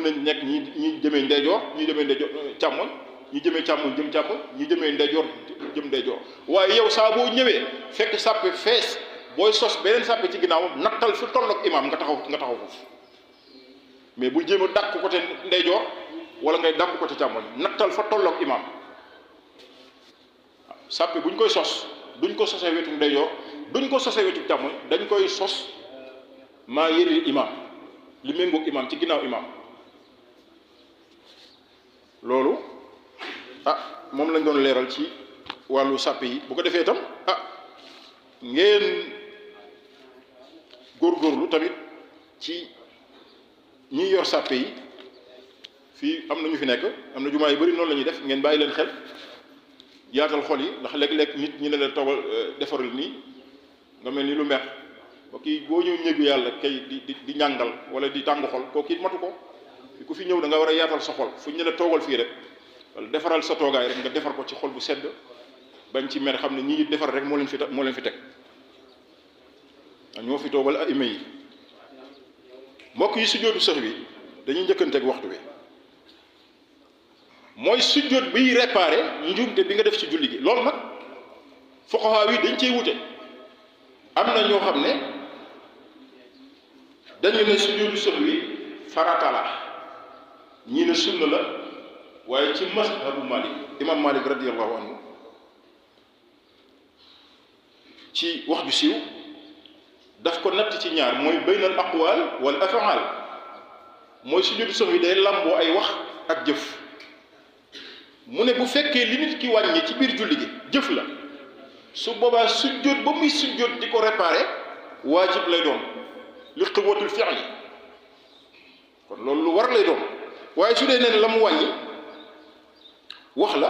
nañ nekk ñi jëmee ndeyjoor ñi jëmee ndeyjoor càmmoñ ñi jëmee càmmoñ jëm càmmoñ ñi jëmee ndeyjoor jëm ndeyjoor waaye yow saa boo ñëwee fekk sàppe fees booy sos beneen sàppe ci ginnaaw nattal fu tolloog imaam nga taxaw foofu mais bu jéem a dàq côté ndeyjoor wala ngay dàq côté càmmoñ nattal fa tolloog imaam sàppe bu ñu koy sos duñ ko sosee wetu ndeyjoor duñ ko sosee wetu càmmoñ dañ koy sos maa yëri imaam li méngoog imaam ci ginnaaw imaam loolu moom lañ doon leeral ci wàllu sàppe yi bu ko defee itam ngeen góorgóorlu tamit ci ñiy yor sàppe yi fii am na ñu fi nekk am na jumaa yu bari noonu la ñuy def ngeen bàyyi leen xel yaatal xol yi ndax léeg-léeg nit ñi ne leen toogal defaral nii nga mel ni lu mer ba kii boo ñëw ñëgu yàlla kay di ñàngal wala di tàng xol kooku it matu ko ku fi ñëw da nga war a yaatal sa xol fu ñu ne la toogal fii rek wala defaral sa toogaay rek nga defar ko ci xol bu sedd bañ ci mer xam ne ñii defar rek moo leen fi teg ñoo fi toogal aima yi mbokk yi sujjóotu sëx bi dañuy njëkkanteeg waxtu bi mooy sujjóot biy réparé njuumte bi nga def ci julli gi loolu nag fuqahaa yi dañ cey wute am na ñoo xam ne dañu ne sujjóotu sëx bi farata la ñii ne sunna la waaye ci mazhabu Malik imam Malik radiyallahu anhu ci wax ju siiw daf ko natt ci ñaar mooy baynal aqwal wal af'al mooy sujjóotu sëx bi day lamboo ay wax ak jëf mu ne bu fekkee li nit ki wàññi ci biir julli gi jëf la su boobaa sujjóot ba muy sujjóot di ko réparé waajib lay doon li quwwatul fi'li kon loolu lu war lay doon waaye su dee nee la mu wàññi wax la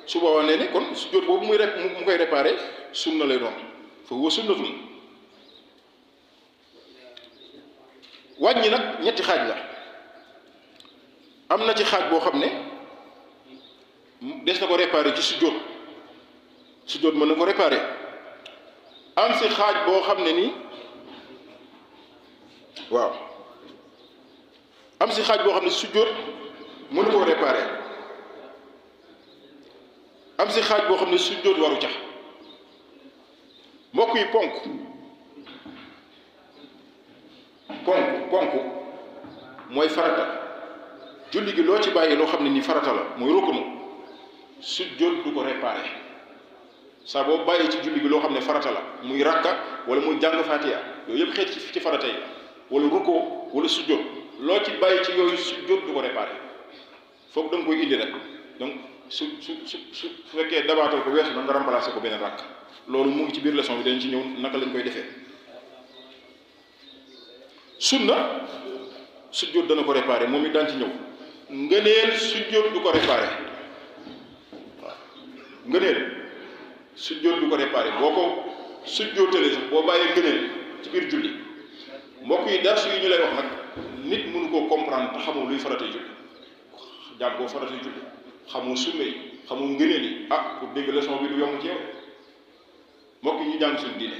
su boobaa nee ne kon sujjóot boobu mu koy réparé sunna lay doon fa huwa sunnatun wàññi nag ñetti xaaj la am na ci xaaj boo xam ne des na ko réparé ci sujjóot mën na ko réparé am si xaaj boo xam ne nii waaw am si xaaj boo xam ne sujjóot mënu koo réparé am si xaaj boo xam ne sujjóot waru ca mbokk yi ponk mooy farata julli gi loo ci bàyyi loo xam ne nii farata la mooy ruknu sujjóot du ko réparé saa boo bàyyi ci julli gi loo xam ne farata la muy rakka wala muy jàng fatiha yooyu yëpp xeet ci farata yi wala rukkoo wala sujjóot loo ci bàyyi ci yooyu sujjóot du ko réparé foog da nga koy indi rek donc su fekkee dabaatal ko weesu na nga remplacé ko beneen rakk loolu mu ngi ci biir leçon bi dañ ci ñëw naka lañ koy defee sunna sujjóot dana ko réparé moom it daan ci ñëw ngëneel sujjóot du ko réparé waaw ngëneel sujjóot du ko réparé boo ko sujjóotalee sax boo bàyyee ngëneel ci biir julli mbokk yi dars yi ñu lay wax nag nit mënu koo comprendre te xamoo luy faratay julli jàngoo faratay julli xamoo sunna yi xamoo ngëneel yi pour dégg leçon bi du yomb ci yow mbokk yi ñu jàng suñu diine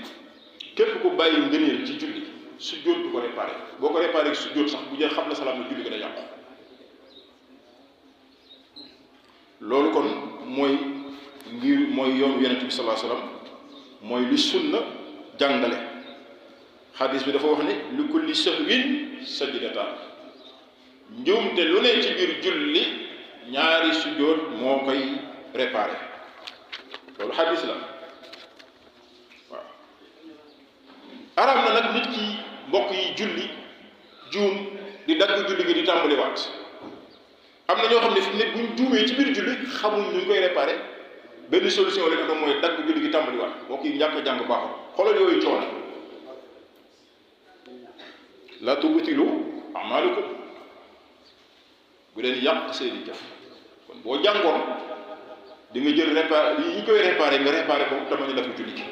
képp ku bàyyi ngëneel ci julli sujjóot du ko réparé boo ko réparé sujjóot sax bu jël xam la salaam la julli gën a yàqu loolu kon mooy yoonu yonent bi sallallahu alayhi wasallam mooy li sunna jàngale xadis bi dafa wax ne li kulli sahwin sajdataan njuumte lu ne ci biir julli ñaari sujjóot moo koy réparé loolu xadis la waaw araam na nag nit ki mbokk yi julli juum di dagg julli gi di tàmbaliwaat am na ñoo xam ne fi ne buñ juumee ci biir julli xamuñ ñu koy réparé benn solution la ko mooy dagg julli gi tàmbaliwaat mbokk yi ñàkk a jàng baaxul xoolal yooyu coono la tubtilu a'malukum bu leen yàq seeni jëf kon boo jàngoon di nga jël réparé yi koy réparé nga réparé ko dama ñu def julli gi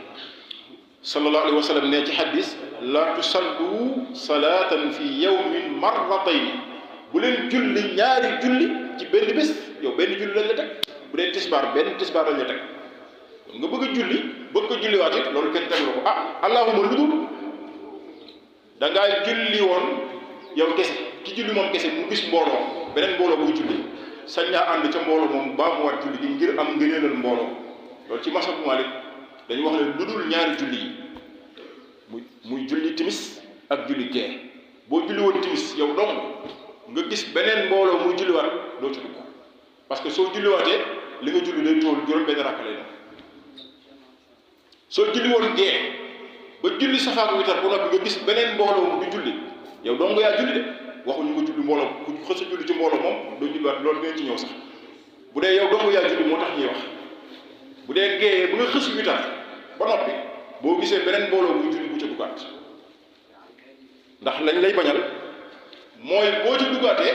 sallallahu alayhi wa sallam ne ci xadis la tusallu salatan fi yawmin marratayn bu leen julli ñaari julli ci benn bés yow benn julli lañ la teg bu dee tisbaar benn tisbaar lañ la teg nga bëgg a julli bëgg ko julliwaat it loolu kenn tegu la ko allahuma lu dul da ngaa julli woon yow kese ki julli moom kese mu gis mbooloo beneen mbooloo buy julli sañ naa ànd ca mbooloo moom baa mu waat julli gi ngir am ngëneelal mbooloo loolu ci masab Maalik dañu wax ne lu dul ñaari julli yi muy julli timis ak julli gee boo julli woon timis yow dong nga gis beneen mbooloo muy julliwaat doo ci dugg parce que soo julliwaatee li nga julli day tool juróom benn rakk lay doon soo julli woon gee ba julli safaak witar bu noppi nga gis beneen mbooloo mu di julli yow dong yaa julli de waxuñu nga julli mbooloo ku xës a julli ci mbooloo moom doo julliwaat loolu dinañ ci ñëw sax bu dee yow dong yaa julli moo tax ñuy wax bu dee gee bu nga xës witar ba noppi boo gisee beneen mbooloo muy julli bu ca duggaat ndax lañ lay bañal mooy boo ci duggaatee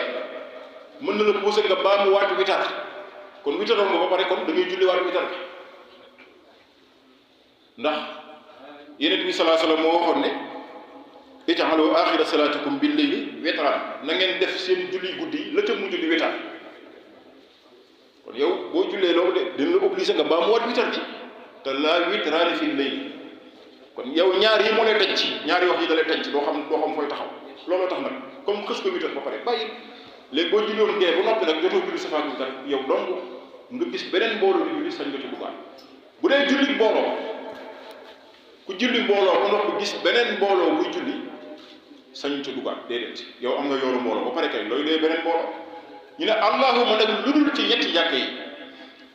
mën na la posé nga baa mu waatu witar kon witaroon nga ba pare kon da ngay julli waatu witar bi ndax Yonent bi sallallahu alayhi wa sallam moo waxoon ne ij'alu aaxira salaatikum bil layli witran na ngeen def seen julli guddi la ca mujj di witar kon yow boo jullee loolu de dina la obligé nga baa mu waat witar bi te laa witraani fil layli kon yow ñaar yi moo lay tënc ñaari wax yi da lay tënc doo xam fooy taxaw looloo tax nag comme xës ko witar ba pare bàyyi léegi boo julloon gee ba noppi nag jotoo julli safaak witar yow dong nga gis beneen mbooloo di julli sañ nga ci duggaat bu dee julli mbooloo ku julli mbooloo ba noppi gis beneen mbooloo buy julli sañ ci duggaat déedéet yow am nga yoonu mbooloo ba pare kay looy dee beneen mbooloo ñu ne allahuma nag lu dul ci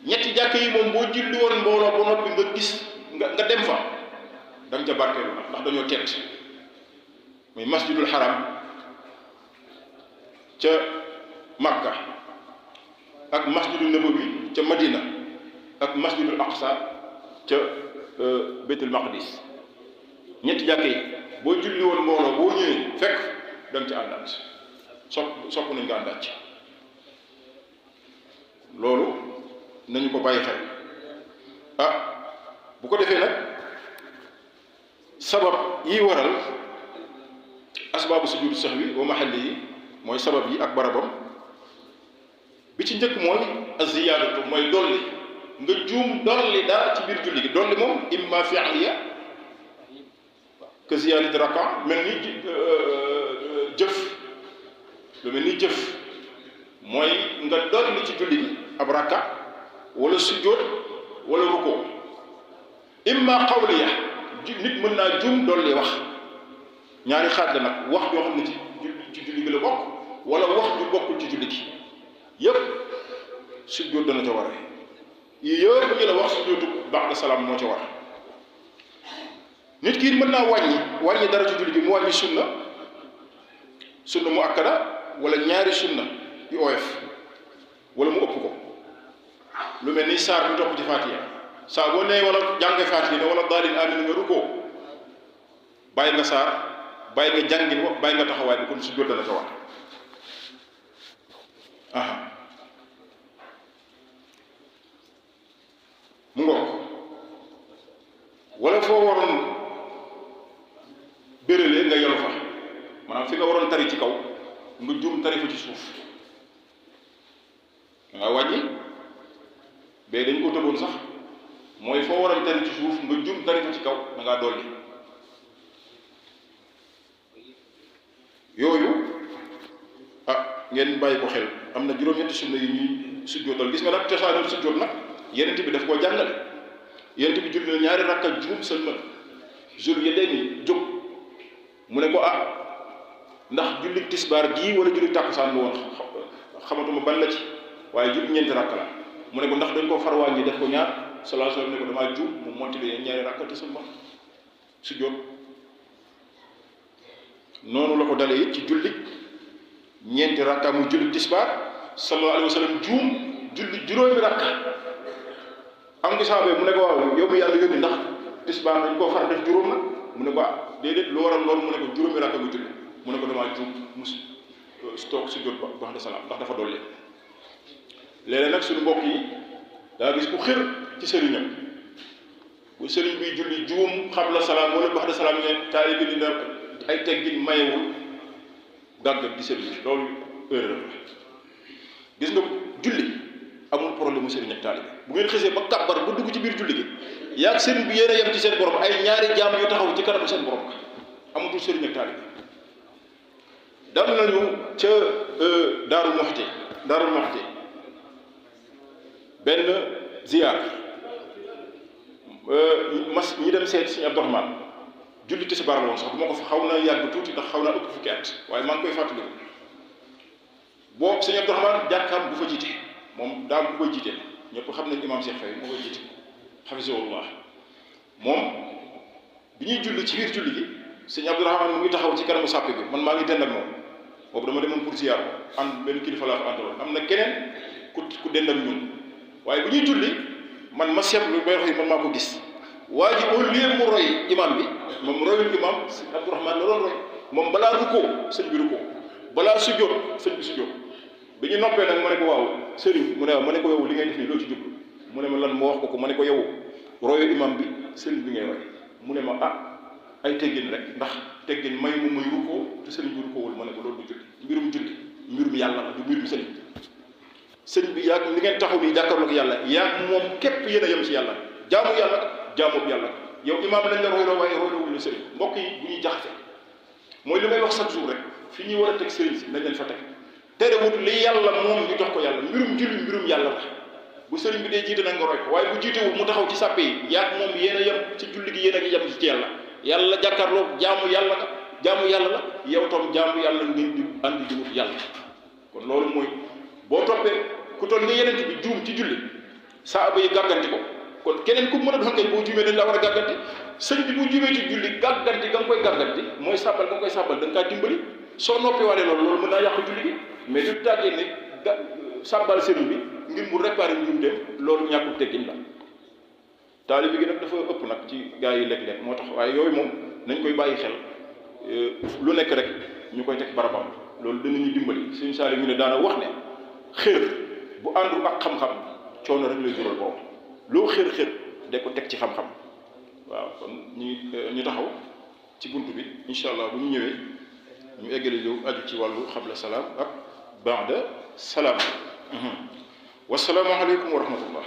ñetti jàkk yi moom boo julli woon mbooloo ba noppi nga gis nga dem fa da nga ca barkeelu nag ndax dañoo tedd muy masjidul haram ca Makka ak masjidul nabawi ca Madina ak masjidul aqsa ca Baytul Maqdis ñetti jàkk yi boo julli woon mbooloo boo ñëwee fekk da nga ca àndaat sopp nañ nga àndaat ci loolu nañu ko bàyyi xel bu ko defee nag sabab yi waral asbaabu sujuud sahwi wa mahalli yi mooy sabab yi ak barabam bi ci njëkk mooy az-ziyaadatu mooy dolli nga juum dolli dara ci biir julli gi dolli moom imma fi'liya ka ziyaadati raka mel ni jëf lu mel ni jëf mooy nga dolli ci julli gi ab raka wala sujjóot wala ruko imma qawliya nit mën naa juum dolli wax ñaari xaaj la nag wax joo xam ne ci julli gi la bokk wala wax ju bokkul ci julli gi yëpp sujjóot dana ca war yii yëpp ñu la wax sujjóotu ba'da salaam moo ca war nit ki mën naa wàññi dara ci julli gi mu wàññi sunna mu akkada wala ñaari sunna yu oyof wala mu ëpp ko lu mel ni saar bi topp ci Faatiha saa boo nee wala jànge Faatiha ne wala daalin amiin nga rukkoo bàyyi nga saar bàyyi nga jàngin wa bàyyi nga taxawaay bi kon sujjóot dana ca war mu ngoog wala foo waroon béralee nga yelu fa maanaam fi nga waroon tari ci kaw nga juum tari fa ci suuf da nga wàññi bee dañ ko tëboon sax mooy foo waroon tari ci suuf nga juum tari fa ci kaw da ngaa dolli yooyu ngeen bàyyi ko xel am na juróom-ñetti sunna yi ñuy sujjootal gis nga nag cosaanal sujjoot nag yenent bi daf koo jàngale yenent bi julli na ñaari rakka juum sëlmal jul ya deni jóg mu ne ko ndax julli tisbaar gii wala julli tàkkusaan lu woon xamatuma ban la ci waaye julli ñeenti rakk la mu ne ko ndax dañ koo farwaa ñi def ko ñaar sallallahu alayhi wasallam ne ko damaa juum mu monti leen ñaari rakka te sëlmal sujjoot noonu la ko dalee it ci julli ñeenti rakka mu julli tisbaar sallallahu alayhi wasallam juum julli juróomi rakka am ngi saabee mu ne ko waaw yow mi yàlla yónni ndax tisbaar dañ koo far def juróom nag mu ne ko déedéet lu waral loolu mu ne ko juróomi rakka nga julli mu ne ko damaa juum mu toog si jot ba wax de salaam ndax dafa dolli léeg-léeg nag suñu mbokk yi daa gis ku xër ci sëriñam bu sëriñ bi julli juum xabla salaam wala wax de salaam ne taalibe bi dina ay teggin mayewul gàggat di sëriñ bi loolu erreur la gis nga julli amul problème mu sëriñ ak taalibe bu ngeen xësee ba kàbbar bu dugg ci biir julli gi yaa ak sëriñ bi yéen a yem ci seen borom ay ñaari jaam yu taxaw ci kanamu seen borom amatul sëriñ ak taalibe dal nañu ca Daaru Muxti benn ziyaar mas ñi dem seet Sëñ Abdourahmane julli tisbaar la woon sax bu ma ko fa xaw na yàgg tuuti ndax xaw naa ëpp fukki at waaye maa ngi koy fàttaliku boobu Sëñ Abdourahmane jàkkaam bu fa jiite moom daam bu koy jiite ñëpp xam nañ imaam Cheikh Faye moo koy jiite xafisahullah moom bi ñuy julli ci biir julli gi Sëñ Abdourahmane mu ngi taxaw ci kanamu sàppe bi man maa ngi dend ak moom boobu dama demoon pour ziyaar ko ànd benn kilifa laa fa àndaloon am na keneen ku dend ak ñun waaye bu ñuy julli man ma seetlu bay wax man maa ko gis waa ji au lieu mu roy imam bi moom royul imam Sëñ Abdourahmane la doon roy moom balaa rukkoo sëñ bi rukkoo balaa sujjóot sëñ bi sujjóot bi ñu noppee nag ma ne ko waaw sëriñ mu ne waaw ma ne ko yow li ngay def nii loo ci jublu mu ne ma lan ma wax ko ma ne ko yow royu imam bi sëriñ bi ngay roy mu ne ma ay teggin rek ndax teggin may mu muy rukkoo te sëriñ bi rukkoowul ma ne ko loolu du julli mbirum yàlla la du mbirum sëriñ bi yaag li ngeen taxaw nii jàkkaarloog yàlla yaag moom képp yéen a yem ci yàlla jaamu yàlla yow imaam lañ la royloo waaye royloo wuñu sëriñ mbokk yi bu ñuy jaxase mooy li may wax chaque jour rek fi ñuy war a teg sëriñ si nañ leen fa teg terewut li yàlla moom ñu jox ko yàlla mbirum julli mbirum yàlla la bu sëriñ bi dee jiite nañ nga roy ko waaye bu jiitewul mu taxaw ci sàppe yi yaag moom yéen a yem ci julli gi yéen a ngi yem ci yàlla jàkkaarloo jaamu yàlla la yow tam jaamu yàlla ngeen di ànd di wut yàlla kon loolu mooy boo toppee ku toll ni yeneen bi juum ci julli saaba yi gàgganti ko kon keneen ku mën a doon kay boo juumee dañ la war a gàgganti sëñ bi bu juumee ci julli gàgganti ga nga koy gàgganti mooy sàbbal ga nga koy sàbbal da nga kaa dimbali soo noppi waale loolu mën naa yàq julli gi mais du tàggee ne sàbbal sëriñ bi ngir mu réparer njuum dem loolu ñàkkul teggin la taalibe gi nag dafa ëpp nag ci gaa yi léeg-léeg moo tax waaye yooyu moom nañ koy bàyyi xel lu nekk rek ñu koy teg barabam loolu danañu dimbali suñu saali ñu ne daana wax ne xër bu àndul ak xam-xam coono rek lay jural boobu loo xër de ko teg ci xam-xam waaw kon ñu taxaw ci bunt bi incha allah bu ñu ñëwee ñu eggale lu aju ci wàllu xabla salaam ak baada salaam wasalaamu aleykum wa rahmatullah